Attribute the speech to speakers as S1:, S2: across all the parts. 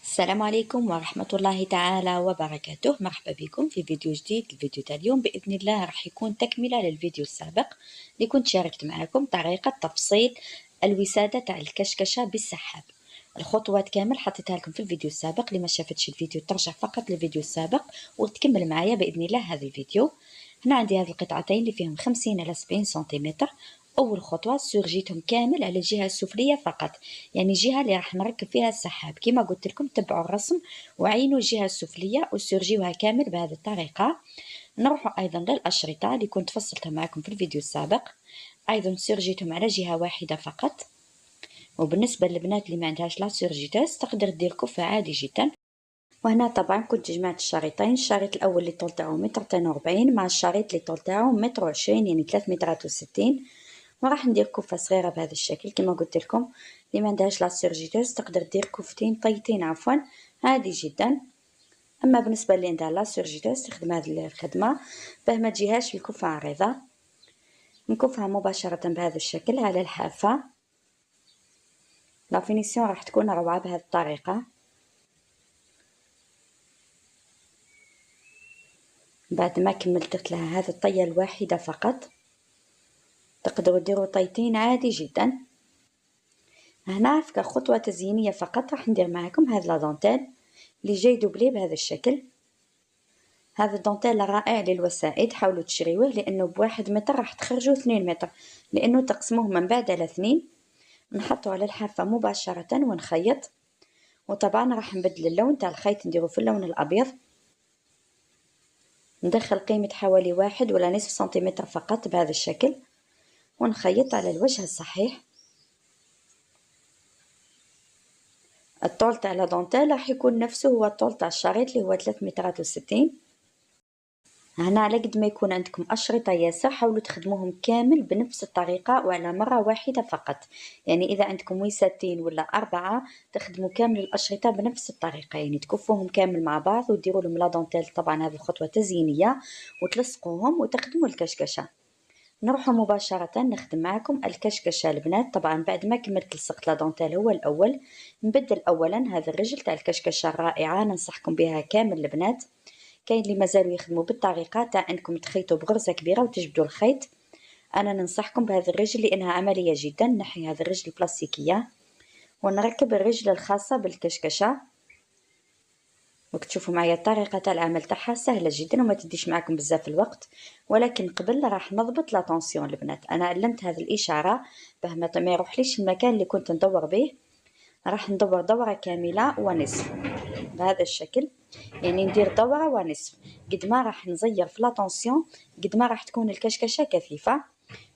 S1: السلام عليكم ورحمة الله تعالى وبركاته. مرحبا بكم في فيديو جديد. الفيديو تاع اليوم بإذن الله راح يكون تكملة للفيديو السابق اللي كنت شاركت معكم طريقة تفصيل الوسادة تاع الكشكشة بالسحاب. الخطوات كامل حطيتها لكم في الفيديو السابق، اللي ما شافتش الفيديو ترجع فقط للفيديو السابق وتكمل معايا بإذن الله هذا الفيديو. هنا عندي هذه القطعتين اللي فيهم 50 على 70 سنتيمتر. اول خطوة سورجيتهم كامل على الجهة السفليه فقط، يعني الجهة اللي راح نركب فيها السحاب. كما قلت لكم تبعوا الرسم وعينوا الجهة السفليه وسورجيوها كامل بهذه الطريقة. نروحوا ايضا للاشرطه اللي كنت فصلتها معكم في الفيديو السابق، ايضا سورجيتهم على جهة واحدة فقط. وبالنسبة للبنات اللي ما عندهاش la surjeteuse تقدر دير كفه عادي جدا. وهنا طبعا كنت جمعت الشريطين، الشريط الاول اللي طول تاعو متر 42 مع الشريط اللي طول تاعو متر 20، يعني 3 مترات و60. وراح ندير كفه صغيرة بهذا الشكل. كما قلت لكم اللي ما عندهاش la surjeteuse تقدر دير كفتين طيتين عفوا عادي جدا. اما بالنسبة اللي عندها la surjeteuse تخدم هذه الخدمة باه ما تجيهاش الكفة عريضة. نكفها مباشرة بهذا الشكل على الحافة. la finition راح تكون روعه بهذه الطريقة. بعد ما كملت درت لها هذه الطية الواحدة فقط، تقدروا ديروا طيتين عادي جدا. هنا كخطوه تزيينيه فقط راح ندير معكم هذا la dentelle اللي جاي doublé بهذا الشكل. هذا الدونتيل رائع للوسائد، حاولوا تشريوه لانه بواحد متر راح تخرجوا 2 متر، لانه تقسموه من بعد على 2. نحطه على الحافة مباشرة ونخيط. وطبعا راح نبدل اللون تاع الخيط، نديرو في اللون الابيض. ندخل قيمة حوالي 1.5 سنتيمتر فقط بهذا الشكل ونخيط على الوجه الصحيح. الطول تاع la dentelle راح يكون نفسه هو الطول تاع الشريط اللي هو 3 مترات و60. هنا على قد ما يكون عندكم اشرطه ياسر حاولوا تخدموهم كامل بنفس الطريقة وعلى مرة واحدة فقط. يعني اذا عندكم وسادتين ولا 4 تخدموا كامل الاشرطة بنفس الطريقة، يعني تكفوهم كامل مع بعض وديروا لهم la dentelle. طبعا هذه الخطوة تزيينيه، وتلصقوهم وتخدموا الكشكشه. نروح مباشرة نخدم معكم الكشكشة البنات. طبعا بعد ما كملت لصقت la dentelle هو الأول، نبدل أولا هذا الرجل تاع الكشكشة الرائعة، ننصحكم بها كامل البنات. كاين اللي مازالوا يخدموا بالطريقة تاع انكم تخيطوا بغرزة كبيرة وتجبدوا الخيط. أنا ننصحكم بهذا الرجل لأنها عملية جدا. نحي هذا الرجل البلاستيكية ونركب الرجل الخاصة بالكشكشة. وتشوفوا معايا الطريقة تاع العمل تاعها سهلة جدا وما تديش معكم بزاف الوقت. ولكن قبل راح نضبط la tension البنات. انا علمت هذه الاشارة باه ما يروحليش المكان اللي كنت ندور به. راح ندور دوره كاملة ونصف بهذا الشكل، يعني ندير دوره ونصف. قد ما راح نزير في la tension قد ما راح تكون الكشكشه كثيفة.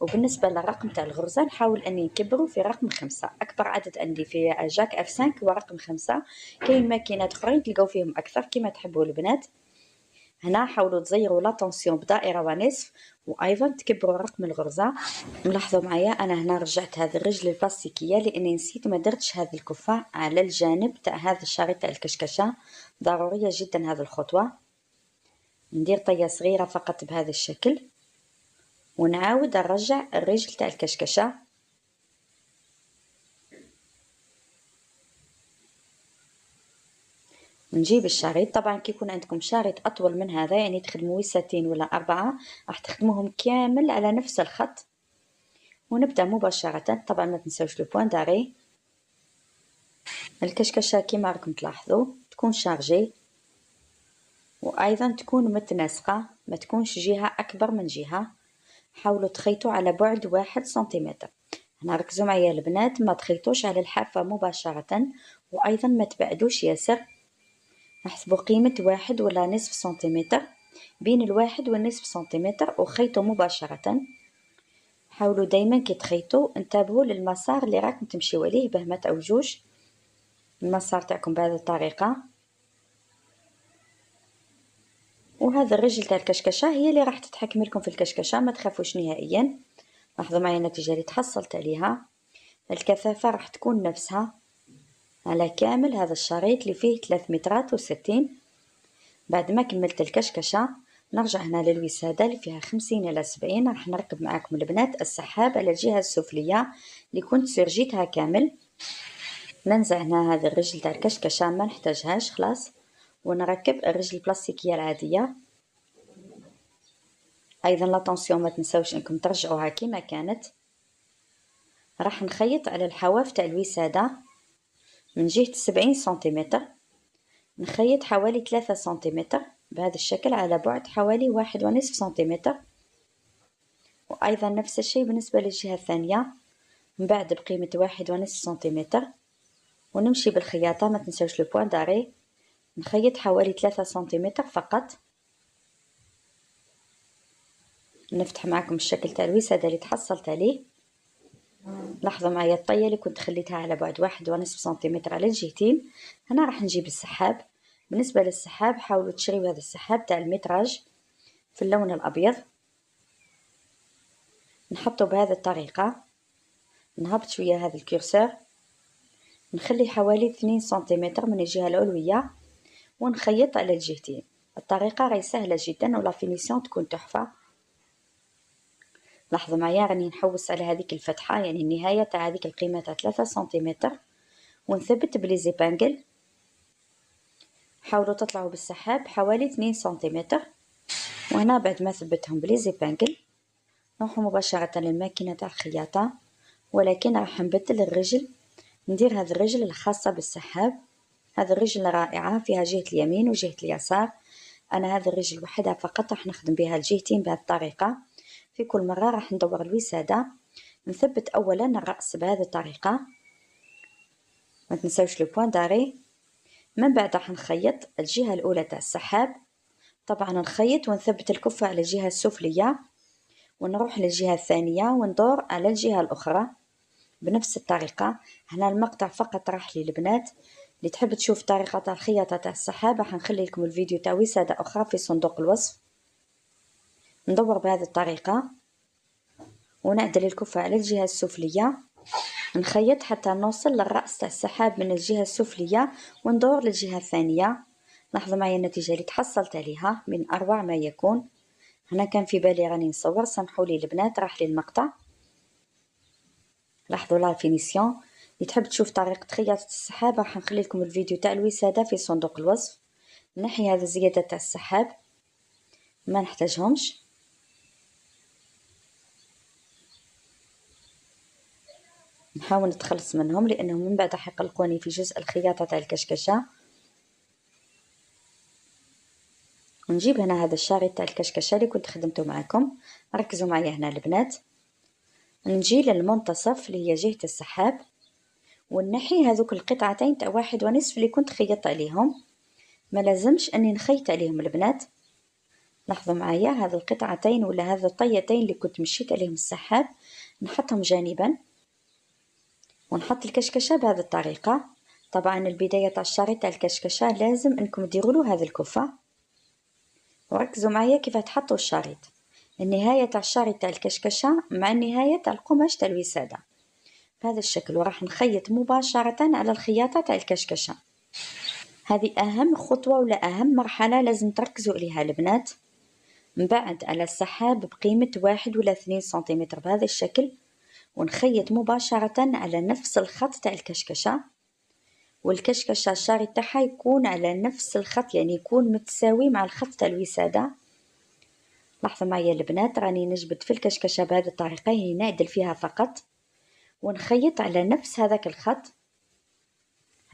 S1: وبالنسبة للرقم تاع الغرزه نحاول اني نكبره في رقم 5. اكبر عدد عندي في جاك اف 5 هو رقم 5. كاين ماكينات اخرين تلقاو فيهم اكثر كما تحبوا البنات. هنا حاولوا تزيروا la tension بدائرة ونصف وايضا تكبروا رقم الغرزه. ملاحظوا معايا انا هنا رجعت هذه الرجل البلاستيكية لاني نسيت ما درتش هذه الكفة على الجانب تاع هذا الشريط تاع الكشكشه. ضرورية جدا هذه الخطوة. ندير طية صغيرة فقط بهذا الشكل ونعاود نرجع الرجل تاع الكشكشه. نجيب الشريط. طبعا كي يكون عندكم شريط اطول من هذا، يعني تخدموا وسادتين ولا 4، راح تخدموهم كامل على نفس الخط. ونبدا مباشرة. طبعا ما تنساوش le point d'arrêt. الكشكشه كما راكم تلاحظوا تكون chargée وايضا تكون متناسقه، ما تكونش جهة اكبر من جهة. حاولوا تخيطوا على بعد 1 سنتيمتر. هنا ركزوا معايا البنات، ما تخيطوش على الحافة مباشرة وايضا ما تبعدوش ياسر. نحسبوا قيمة 1.5 سنتيمتر، بين 1.5 سنتيمتر وخيطوا مباشرة. حاولوا دايما كي تخيطوا انتبهوا للمسار اللي راكم تمشيو عليه باه ما تعوجوش المسار تاعكم بهذه الطريقة. وهذا الرجل تاع الكشكشه هي اللي راح تتحكم لكم في الكشكشه، ما تخافوش نهائيا. لاحظوا معايا النتيجة اللي تحصلت عليها. الكثافة راح تكون نفسها على كامل هذا الشريط اللي فيه 3 مترات و60. بعد ما كملت الكشكشه نرجع هنا للوساده اللي فيها 50 على 70. راح نركب معاكم البنات السحاب على الجهة السفليه اللي كنت سرجيتها كامل. ننزع هنا هذه الرجل تاع الكشكشه، ما نحتاجهاش خلاص، ونركب الرجل البلاستيكية العادية. ايضا la tension ما تنساوش انكم ترجعوها كما كانت. راح نخيط على الحواف تاع الوساده من جهة 70 سنتيمتر، نخيط حوالي 3 سنتيمتر بهذا الشكل على بعد حوالي 1.5 سنتيمتر. وايضا نفس الشيء بالنسبة للجهة الثانية، من بعد بقيمة 1.5 سنتيمتر، ونمشي بالخياطه. ما تنساوش le point d'arrêt، نخيط حوالي 3 سنتيمتر فقط. نفتح معكم الشكل تاع الوساده اللي تحصلت عليه. لاحظوا معايا الطية اللي كنت خليتها على بعد 1.5 سنتيمتر على الجهتين. هنا راح نجيب السحاب. بالنسبة للسحاب حاولوا تشريوا هذا السحاب تاع ال métrage في اللون الابيض. نحطه بهذه الطريقة، نهبط شوية هذا ال curseur، نخلي حوالي 2 سنتيمتر من الجهة العلوية، ونخيط على الجهتين. الطريقة راهي سهلة جدا و la finition تكون تحفة. لاحظوا معايا راني نحوس على هذيك الفتحة، يعني النهاية تاع هذيك القيمة تاع 3 سنتيمتر، ونثبت ب les épingles. حاولوا تطلعوا بالسحاب حوالي 2 سنتيمتر. وهنا بعد ما ثبتهم ب les épingles نروح مباشرة للماكينه تاع الخياطة، ولكن راح نبدل الرجل. ندير هذه الرجل الخاصة بالسحاب. هذه الرجل رائعة، فيها جهة اليمين وجهه اليسار. انا هذه الرجل وحدها فقط راح نخدم بها الجهتين بهذه الطريقة. في كل مرة راح ندور الوسادة، نثبت أولا الرأس بهذه الطريقة، ما تنساوش le point d'arrêt. من بعد راح نخيط الجهة الأولى تاع السحاب. طبعا نخيط ونثبت الكفة على الجهة السفلية، ونروح للجهة الثانية وندور على الجهة الأخرى بنفس الطريقة. هنا المقطع فقط راح لي البنات اللي تحب تشوف طريقة تاع الخياطة تاع السحاب، راح نخلي لكم الفيديو تاع وسادة أخرى في صندوق الوصف. ندور بهذه الطريقة ونعدل الكفة على الجهة السفلية، نخيط حتى نوصل للرأس تاع السحاب من الجهة السفلية، وندور للجهة الثانية. لاحظوا معايا النتيجة اللي تحصلت عليها من أروع ما يكون. هنا كان في بالي راني نصور، سامحوا لي البنات راح لي المقطع. لاحظوا la finition. اللي تحب تشوف طريقة خياطة السحاب راح نخلي لكم الفيديو تاع الوسادة في صندوق الوصف. نحي هذا الزيادة تاع السحاب ما نحتاجهمش. نحاول نتخلص منهم لانهم من بعد راح يقلقوني في جزء الخياطة تاع الكشكشه. ونجيب هنا هذا الشريط تاع الكشكشه اللي كنت خدمته معكم. ركزوا معايا هنا البنات. نجي للمنتصف اللي هي جهة السحاب، ونحي هذوك القطعتين تاع 1.5 اللي كنت خيطت عليهم. ما لازمش اني نخيط عليهم البنات. لاحظوا معايا هذا القطعتين ولا هذا الطيتين اللي كنت مشيت عليهم السحاب، نحطهم جانبا ونحط الكشكشه بهذه الطريقة. طبعا البداية تاع الشريط تاع الكشكشه لازم انكم ديروا له هذه الكفة. وركزوا معايا كيف تحطوا الشريط. النهاية تاع الشريط تاع الكشكشه مع النهاية تاع القماش تاع الوساده بهذا الشكل، وراح نخيط مباشرة على الخياطة تاع الكشكشه. هذه اهم خطوة ولا اهم مرحلة لازم تركزوا عليها البنات. من بعد على السحاب بقيمة 1 ولا 2 سنتيمتر بهذا الشكل، ونخيط مباشرة على نفس الخط تاع الكشكشة. والكشكشة الشريط تاعها يكون على نفس الخط، يعني يكون متساوي مع الخط تاع الوسادة. لاحظوا معايا البنات راني نجبد في الكشكشة بهذه الطريقة، يعني نعدل فيها فقط ونخيط على نفس هذاك الخط.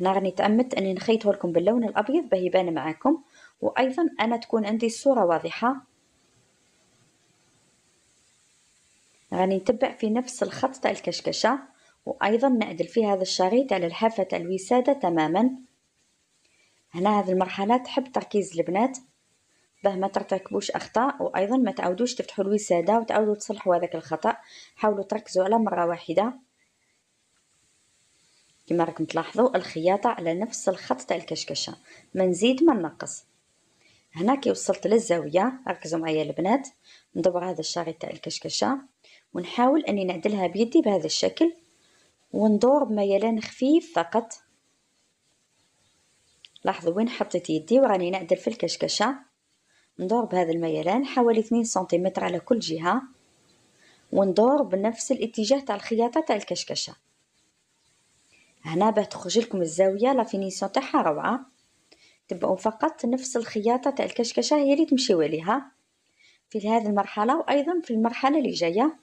S1: هنا راني تعمدت اني نخيطه لكم باللون الابيض باه يبان معاكم، وايضا انا تكون عندي الصورة واضحة. راني نتبع في نفس الخط تاع الكشكشة، وايضا نعدل في هذا الشريط على الحافة تاع الوسادة تماما. هنا هذه المرحلة تحب تركيز البنات باه ما ترتكبوش اخطاء، وايضا ما تعاودوش تفتحوا الوسادة وتعاودوا تصلحوا هذاك الخطأ. حاولوا تركزوا على مرة واحدة. كما راكم تلاحظوا الخياطة على نفس الخط تاع الكشكشة، ما نزيد ما نقص. هنا كي وصلت للزاوية ركزوا معايا البنات، ندور هذا الشريط تاع الكشكشة ونحاول اني نعدلها بيدي بهذا الشكل، وندور بميلان خفيف فقط. لاحظوا وين حطيت يدي وراني نعدل في الكشكشة. ندور بهذا الميلان حوالي 2 سنتيمتر على كل جهة، وندور بنفس الاتجاه تاع الخياطة تاع الكشكشة. هنا باه تخرج لكم الزاوية la finition تاعها روعه. تبعوا فقط نفس الخياطة تاع الكشكشه هي اللي تمشيو عليها في هذه المرحلة، وايضا في المرحلة اللي جاية.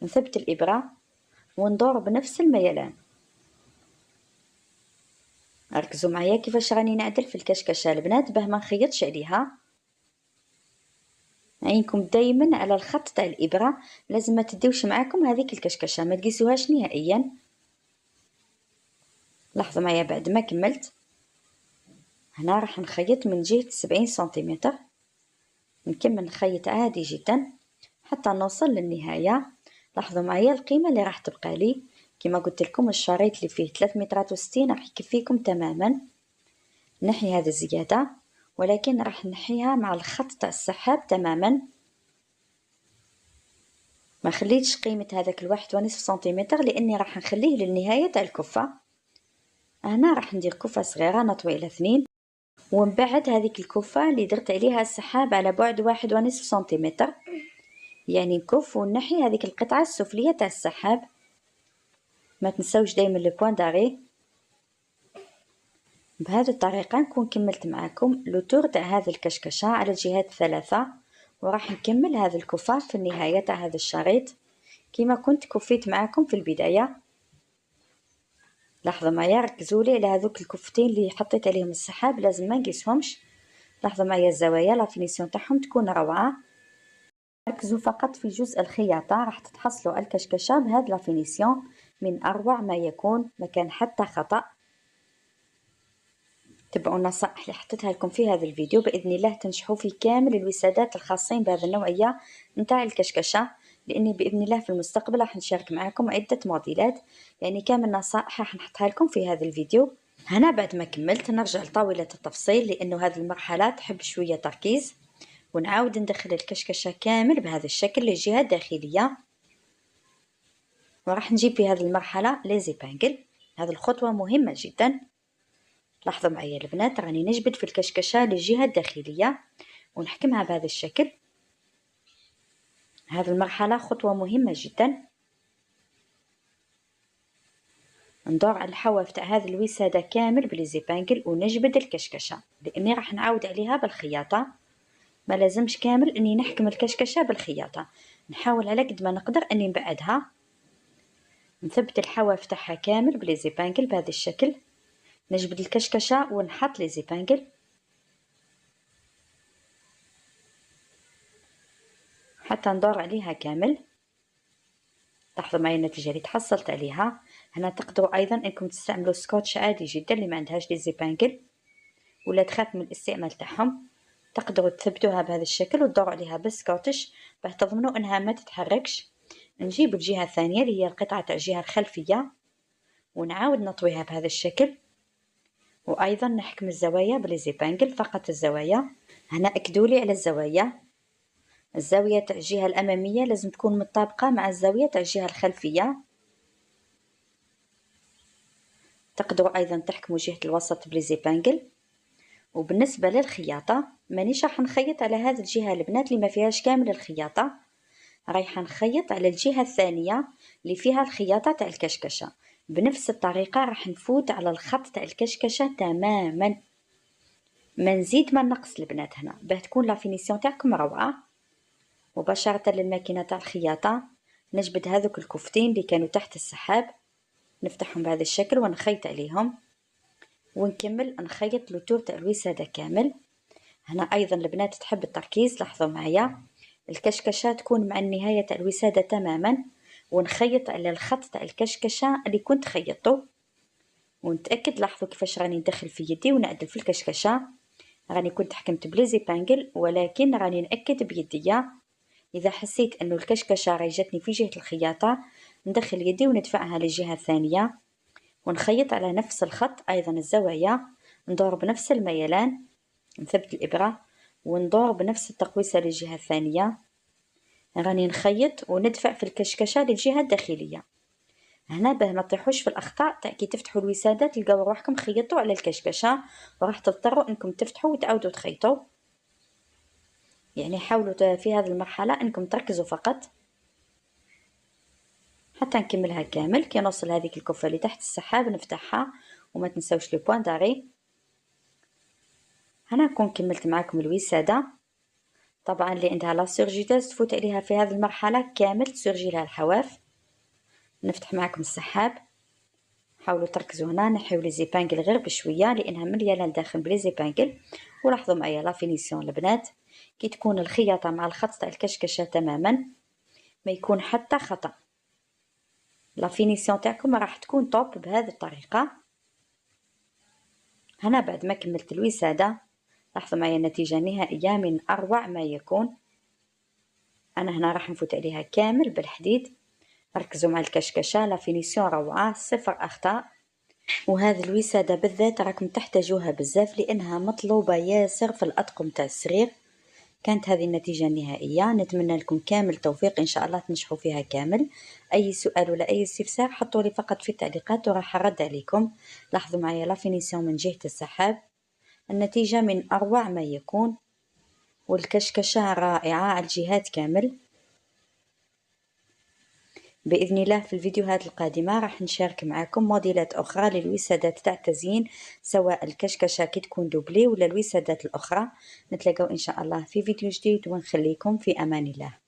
S1: نثبت الابره وندور بنفس الميلان. ركزوا معايا كيفاش راني نعدل في الكشكشه البنات باه ما نخيطش عليها. عينكم دائما على الخط تاع الابره، لازم ما تديوش معاكم هذيك الكشكشه، ما تقيسوهاش نهائيا. لاحظوا معايا بعد ما كملت هنا راح نخيط من جهة 70 سنتيمتر، نكمل نخيط عادي جدا حتى نوصل للنهاية. لاحظوا معايا القيمة اللي راح تبقى لي، كما قلت لكم الشريط اللي فيه 3 مترات و60 راح يكفيكم تماما. نحي هذه الزيادة، ولكن راح نحيها مع الخط تاع السحاب تماما. ما خليتش قيمة هذاك 1.5 سنتيمتر لاني راح نخليه للنهاية تاع الكفة. هنا راح ندير كفه صغيرة نطوي على 2، ومن بعد هذيك الكفة اللي درت عليها السحاب على بعد 1.5 سنتيمتر، يعني نكف ونحي هذيك القطعة السفليه تاع السحاب. ما تنساوش دائما le point d'arrêt. بهذه الطريقة نكون كملت معكم le tour تاع هذه الكشكشه على الجهات الثلاثة، وراح نكمل هذا الكفة في النهاية تاع هذا الشريط كما كنت كفيت معكم في البداية. لاحظوا معايا، ركزوا لي على هذوك الكفتين اللي حطيت عليهم السحاب، لازم ما نقيسهمش. لاحظوا معايا الزوايا la finition تاعهم تكون روعه. ركزوا فقط في جزء الخياطة راح تتحصلوا على الكشكشه بهذا la finition من اروع ما يكون، ما كان حتى خطا. تبعوا النصائح اللي حطيتها لكم في هذا الفيديو، باذن الله تنجحوا في كامل الوسادات الخاصين بهذه النوعية نتاع الكشكشه، لاني باذن الله في المستقبل راح نشارك معكم عده موديلات، يعني كامل نصائح راح نحطها لكم في هذا الفيديو. هنا بعد ما كملت نرجع لطاوله التفصيل، لانه هذه المرحلة تحب شوية تركيز، ونعاود ندخل الكشكشه كامل بهذا الشكل للجهة الداخلية. وراح نجيب في هذه المرحلة les épingles، هذه الخطوة مهمة جدا. لاحظوا معايا البنات راني نجبد في الكشكشه للجهة الداخلية ونحكمها بهذا الشكل. هذه المرحلة خطوة مهمة جدا. ندور على الحواف تاع هذه الوساده كامل ب les épingles ونجبد الكشكشه، لاني راح نعاود عليها بالخياطه. ما لازمش كامل اني نحكم الكشكشه بالخياطه، نحاول على قد ما نقدر اني نبعدها. نثبت الحواف تاعها كامل ب les épingles بهذا الشكل. نجبد الكشكشه ونحط les épingles حتى ندور عليها كامل. لاحظوا معي النتيجة اللي تحصلت عليها. هنا تقدروا ايضا انكم تستعملوا سكوتش عادي جدا اللي ما عندهاش les épingles ولا تخاف من الاستعمال تاعهم، تقدروا تثبتوها بهذا الشكل وتدوروا عليها بالسكوتش باه تضمنوا انها ما تتحركش. نجيب الجهة الثانية اللي هي القطعة تاع الجهة الخلفية ونعاود نطويها بهذا الشكل، وايضا نحكم الزوايا ب les épingles فقط الزوايا. هنا اكدوا لي على الزوايا، الزاوية تاع الجهة الامامية لازم تكون متطابقة مع الزاوية تاع الجهة الخلفية. تقدروا ايضا تحكموا جهة الوسط ب les épingles. وبالنسبة للخياطه مانيش راح نخيط على هذه الجهة البنات اللي ما فيهاش كامل الخياطة، رايحة نخيط على الجهة الثانية اللي فيها الخياطة تاع الكشكشه. بنفس الطريقة راح نفوت على الخط تاع الكشكشه تماما، ما نزيد ما نقص البنات هنا باه تكون la finition تاعكم روعه. مباشرة للماكينه تاع الخياطة نجبد هذوك الكفتين اللي كانوا تحت السحاب، نفتحهم بهذا الشكل ونخيط عليهم، ونكمل نخيط le tour تاع الوساده كامل. هنا ايضا البنات تحب التركيز، لاحظوا معايا الكشكشه تكون مع النهاية تاع الوساده تماما، ونخيط على الخط تاع الكشكشه اللي كنت خيطته ونتاكد. لاحظوا كيفاش راني ندخل في يدي ونعدل في الكشكشه، راني كنت حكمت ب les épingles ولكن راني ناكد بيديا. اذا حسيت انه الكشكشه راهي جاتني في جهة الخياطة ندخل يدي وندفعها للجهة الثانية ونخيط على نفس الخط. ايضا الزوايا ندور بنفس الميلان، نثبت الابره وندور بنفس التقويسه للجهة الثانية. راني نخيط وندفع في الكشكشه للجهة الداخلية. هنا باه ما تطيحوش في الاخطاء تاع كي تفتحوا الوساده تلقاو روحكم خيطوا على الكشكشه وراح تضطروا انكم تفتحوا وتعاودوا تخيطوا. يعني حاولوا في هذه المرحلة انكم تركزوا فقط. حتى نكملها كامل. كي نوصل هذيك الكفة اللي تحت السحاب نفتحها، وما تنساوش le point d'arrêt. هنا نكون كملت معكم الوساده. طبعا اللي عندها la surjeteuse تفوت عليها في هذه المرحلة كامل، تسرجي لها الحواف. نفتح معكم السحاب، حاولوا تركزوا هنا، نحيو les épingles غير بشوية لانها مليانة لداخل ب les épingles. ولاحظوا معايا la finition البنات، كي تكون الخياطة مع الخط تاع الكشكشه تماما ما يكون حتى خطا، la finition تاعكم راح تكون top بهذه الطريقة. هنا بعد ما كملت الوساده لاحظوا معايا النتيجة النهائية من اروع ما يكون. انا هنا راح نفوت عليها كامل بالحديد. ركزوا مع الكشكشه، la finition روعه، صفر اخطاء. وهذه الوساده بالذات راكم تحتاجوها بزاف لانها مطلوبه ياسر في الاطقم تاع السرير. كانت هذه النتيجة النهائية، نتمنى لكم كامل التوفيق، ان شاء الله تنجحوا فيها كامل. اي سؤال ولا اي استفسار حطوا لي فقط في التعليقات وراح ارد عليكم. لاحظوا معايا la finition من جهة السحاب، النتيجة من اروع ما يكون، والكشكشه رائعة على الجهات كامل. بإذن الله في الفيديوهات القادمة راح نشارك معكم موديلات أخرى للوسادات تاع التزيين، سواء الكشكشة كي تكون doublée ولا الوسادات الأخرى. نتلاقاو إن شاء الله في فيديو جديد، ونخليكم في أمان الله.